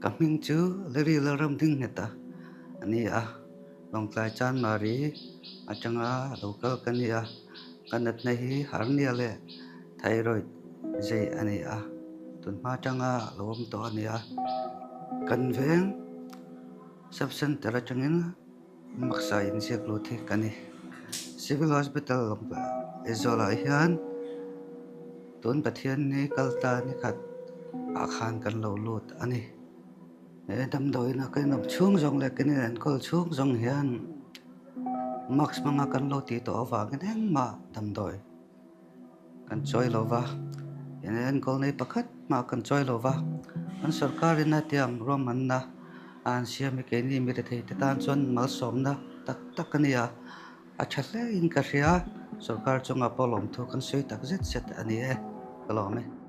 Ka hming chu Larry Lalramdingngheta a ni a, Lawngtlai Chanmari atanga lo kal ka ni a, ka natna hi hernia leh thyroid zei a ni a, tunhma atanga lo awm tawh a ni a. Kan veng sub centre atangin Maksa inziak lut hi ka ni. Civil Hospital Aizawl ah hian tun Pathianni kal ta ni khat ah khan kan lo lut a ni. He damdawiin a kan inawm chhung zawng leh kan inenkawl chhung zawng hian mask hmanga kan lo tih tawh avangin engmah damdawi Kan chawi lo va, in enkawl nei pakhat mah kan chawi lo va, kan sorkarin a tiang ruahmanna a han siam hi keini mi rethei te tan chuan malsawmna tak tak a ni a, a tha hle in ka hria, sorkar chungah pawh lawmthu kan sawi tak zet zet a ni e, ka lawm e.